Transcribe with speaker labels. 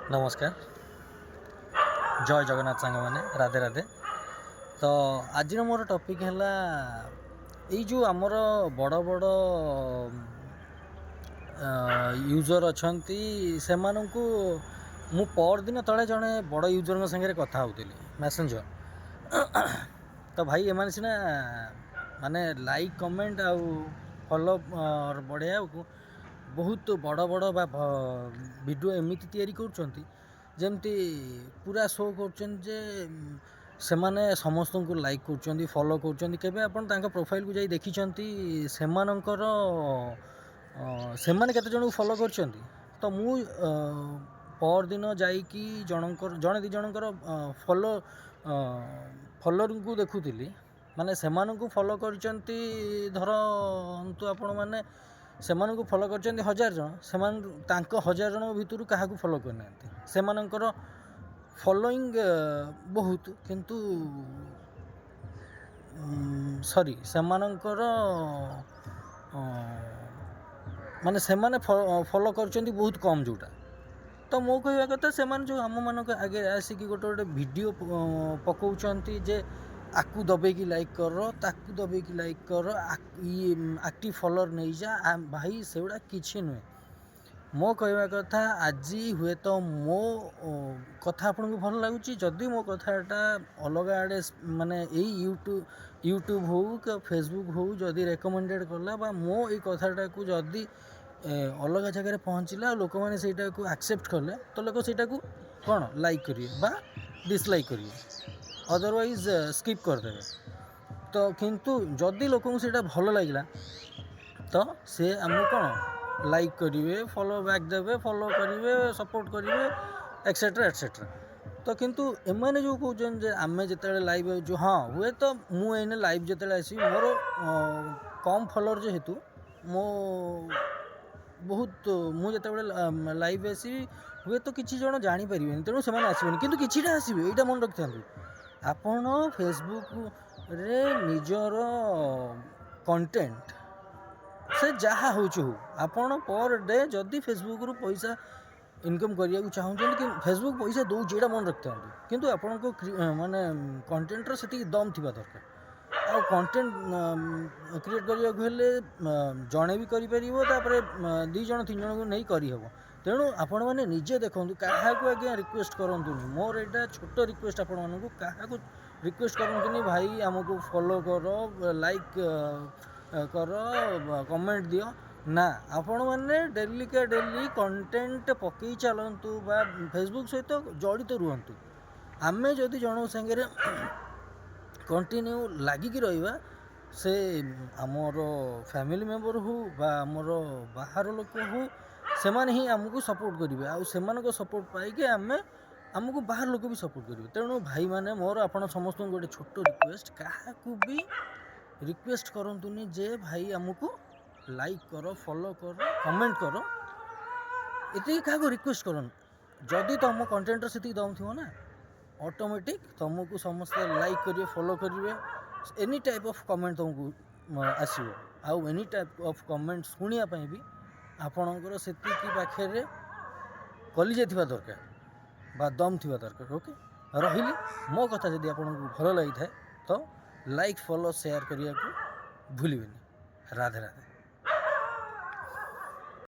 Speaker 1: ନମସ୍କାର, ଜୟ ଜଗନ୍ନାଥ ସାଙ୍ଗମାନେ, ରାଧେ ରାଧେ। ତ ଆଜିର ମୋର ଟପିକ୍ ହେଲା ଏଇ ଯେଉଁ ଆମର ବଡ଼ ବଡ଼ ୟୁଜର୍ ଅଛନ୍ତି ସେମାନଙ୍କୁ। ମୁଁ ପରଦିନ ତଳେ ଜଣେ ବଡ଼ ୟୁଜର୍ଙ୍କ ସାଙ୍ଗରେ କଥା ହେଉଥିଲି ମେସେଞ୍ଜର୍। ତ ଭାଇ, ଏମାନେ ସିନା ମାନେ ଲାଇକ୍, କମେଣ୍ଟ ଆଉ ଫଲୋ ବଢ଼େଇବାକୁ ବହୁତ ବଡ଼ ବଡ଼ ବା ଭିଡ଼ିଓ ଏମିତି ତିଆରି କରୁଛନ୍ତି, ଯେମିତି ପୁରା ଶୋ କରୁଛନ୍ତି ଯେ ସେମାନେ ସମସ୍ତଙ୍କୁ ଲାଇକ୍ କରୁଛନ୍ତି, ଫଲୋ କରୁଛନ୍ତି। କେବେ ଆପଣ ତାଙ୍କ ପ୍ରୋଫାଇଲ୍କୁ ଯାଇ ଦେଖିଛନ୍ତି ସେମାନଙ୍କର ସେମାନେ କେତେ ଜଣଙ୍କୁ ଫଲୋ କରିଛନ୍ତି? ତ ମୁଁ ପରଦିନ ଯାଇକି ଜଣଙ୍କର, ଜଣେ ଦୁଇ ଜଣଙ୍କର ଫଲୋଅର୍ଙ୍କୁ ଦେଖୁଥିଲି। ମାନେ ସେମାନଙ୍କୁ ଫଲୋ କରିଛନ୍ତି, ଧରନ୍ତୁ ଆପଣମାନେ ସେମାନଙ୍କୁ ଫଲୋ କରିଛନ୍ତି 1000 ଜଣ, ସେମାନେ ତାଙ୍କ 1000 ଜଣଙ୍କ ଭିତରୁ କାହାକୁ ଫଲୋ କରିନାହାନ୍ତି। ସେମାନଙ୍କର ଫଲୋଇଂ ବହୁତ, କିନ୍ତୁ ସରି, ସେମାନଙ୍କର ମାନେ ସେମାନେ ଫଲୋ କରିଛନ୍ତି ବହୁତ କମ୍ ଯେଉଁଟା। ତ ମୋ କହିବା କଥା, ସେମାନେ ଯେଉଁ ଆମମାନଙ୍କ ଆଗରେ ଆସିକି ଗୋଟେ ଗୋଟେ ଭିଡ଼ିଓ ପକାଉଛନ୍ତି ଯେ ଆକୁ ଦବେଇକି ଲାଇକ୍ କର, ତାକୁ ଦବେଇକି ଲାଇକ୍ କର, ଇଏ ଆକ୍ଟିଭ୍ ଫଲୋଅର୍ ନେଇଯା, ଭାଇ ସେଗୁଡ଼ା କିଛି ନୁହେଁ। ମୋ କହିବା କଥା, ଆଜି ହୁଏତ ମୋ କଥା ଆପଣଙ୍କୁ ଭଲ ଲାଗୁଛି। ଯଦି ମୋ କଥାଟା ଅଲଗା ଆଡ଼େ, ମାନେ ଏଇ ୟୁଟ୍ୟୁବ୍ ହଉ କି ଫେସବୁକ୍ ହଉ, ଯଦି ରେକମେଣ୍ଡେଡ଼ କଲା ବା ମୋ ଏଇ କଥାଟାକୁ ଯଦି ଅଲଗା ଜାଗାରେ ପହଞ୍ଚିଲା ଆଉ ଲୋକମାନେ ସେଇଟାକୁ ଆକ୍ସେପ୍ଟ କଲେ, ତ ଲୋକ ସେଇଟାକୁ କ'ଣ ଲାଇକ୍ କରିବେ ବା ଡିସଲାଇକ୍ କରିବେ, ଅଦରୱାଇଜ୍ ସ୍କିପ୍ କରିଦେବେ। ତ କିନ୍ତୁ ଯଦି ଲୋକଙ୍କୁ ସେଇଟା ଭଲ ଲାଗିଲା, ତ ସେ ଆମକୁ କ'ଣ ଲାଇକ୍ କରିବେ, ଫଲୋ ବ୍ୟାକ୍ ଦେବେ, ଫଲୋ କରିବେ, ସପୋର୍ଟ କରିବେ, ଏକ୍ସେଟ୍ରା ଏକ୍ସେଟ୍ରା। ତ କିନ୍ତୁ ଏମାନେ ଯେଉଁ କହୁଛନ୍ତି ଯେ ଆମେ ଯେତେବେଳେ ଲାଇଭ୍ ହେଉଛୁ, ହଁ, ହୁଏତ ମୁଁ ଏଇନେ ଲାଇଭ୍ ଯେତେବେଳେ ଆସିବି, ମୋର କମ୍ ଫଲୋଅର୍ ଯେହେତୁ ମୋ ବହୁତ, ମୁଁ ଯେତେବେଳେ ଲାଇଭ୍ ଆସିବି ହୁଏତ କିଛି ଜଣ ଜାଣିପାରିବେନି, ତେଣୁ ସେମାନେ ଆସିବେନି, କିନ୍ତୁ କିଛିଟା ଆସିବେ। ଏଇଟା ମନେ ରଖିଥାନ୍ତୁ। ଆପଣ ଫେସବୁକ୍ରେ ନିଜର କଣ୍ଟେଣ୍ଟ ସେ ଯାହା ହେଉଛି ହଉ, ଆପଣ ପର୍ ଡେ ଯଦି ଫେସବୁକ୍ରୁ ପଇସା ଇନକମ୍ କରିବାକୁ ଚାହୁଁଛନ୍ତି କି ଫେସବୁକ୍ ପଇସା ଦେଉଛି, ଏଇଟା ମନେ ରଖିଥାନ୍ତୁ। କିନ୍ତୁ ଆପଣଙ୍କ ମାନେ କଣ୍ଟେଣ୍ଟର ସେତିକି ଦମ୍ ଥିବା ଦରକାର। ଆଉ କଣ୍ଟେଣ୍ଟ କ୍ରିଏଟ୍ କରିବାକୁ ହେଲେ ଜଣେ ବି କରିପାରିବ, ତାପରେ ଦୁଇ ଜଣ ତିନି ଜଣଙ୍କୁ ନେଇ କରିହେବ। ତେଣୁ ଆପଣମାନେ ନିଜେ ଦେଖନ୍ତୁ, କାହାକୁ ଆଜ୍ଞା ରିକ୍ୱେଷ୍ଟ କରନ୍ତୁନି। ମୋର ଏଇଟା ଛୋଟ ରିକ୍ୱେଷ୍ଟ ଆପଣମାନଙ୍କୁ, କାହାକୁ ରିକ୍ୱେଷ୍ଟ କରନ୍ତୁନି, ଭାଇ ଆମକୁ ଫଲୋ କର, ଲାଇକ୍ କର, କମେଣ୍ଟ ଦିଅ। ନା, ଆପଣମାନେ ଡେଲିକା ଡେଲି କଣ୍ଟେଣ୍ଟ ପକାଇ ଚାଲନ୍ତୁ ବା ଫେସବୁକ୍ ସହିତ ଜଡ଼ିତ ରୁହନ୍ତୁ। ଆମେ ଯଦି ଜଣଙ୍କ ସାଙ୍ଗରେ କଣ୍ଟିନ୍ୟୁ ଲାଗିକି ରହିବା, ସେ ଆମର ଫ୍ୟାମିଲି ମେମ୍ବର ହଉ ବା ଆମର ବାହାର ଲୋକ ହଉ, ସେମାନେ ହିଁ ଆମକୁ ସପୋର୍ଟ କରିବେ। ଆଉ ସେମାନଙ୍କ ସପୋର୍ଟ ପାଇକି ଆମେ ଆମକୁ ବାହାର ଲୋକ ବି ସପୋର୍ଟ କରିବେ। ତେଣୁ ଭାଇମାନେ ମୋର, ଆପଣ ସମସ୍ତଙ୍କୁ ଗୋଟେ ଛୋଟ ରିକ୍ୱେଷ୍ଟ, କାହାକୁ ବି ରିକ୍ୱେଷ୍ଟ କରନ୍ତୁନି ଯେ ଭାଇ ଆମକୁ ଲାଇକ୍ କର, ଫଲୋ କର, କମେଣ୍ଟ କର। ଏତିକି କାହାକୁ ରିକ୍ୱେଷ୍ଟ କରନି। ଯଦି ତୁମ କଣ୍ଟେଣ୍ଟର ସେତିକି ଦମ୍ ଥିବ ନା, ଅଟୋମେଟିକ୍ ତୁମକୁ ସମସ୍ତେ ଲାଇକ୍ କରିବେ, ଫଲୋ କରିବେ, ଏନି ଟାଇପ୍ ଅଫ୍ କମେଣ୍ଟ ତୁମକୁ ଆସିବ। ଆଉ ଏନି ଟାଇପ୍ ଅଫ୍ କମେଣ୍ଟ ଶୁଣିବା ପାଇଁ ବି ଆପଣଙ୍କର ସେତିକି ପାଖରେ କଲିଜା ଥିବା ଦରକାର ବା ଦମ୍ ଥିବା ଦରକାର। ଓକେ, ରହିଲି। ମୋ କଥା ଯଦି ଆପଣଙ୍କୁ ଭଲ ଲାଗିଥାଏ, ତ ଲାଇକ୍, ଫଲୋ, ସେୟାର କରିବାକୁ ଭୁଲିବେନି। ରାଧେ ରାଧେ।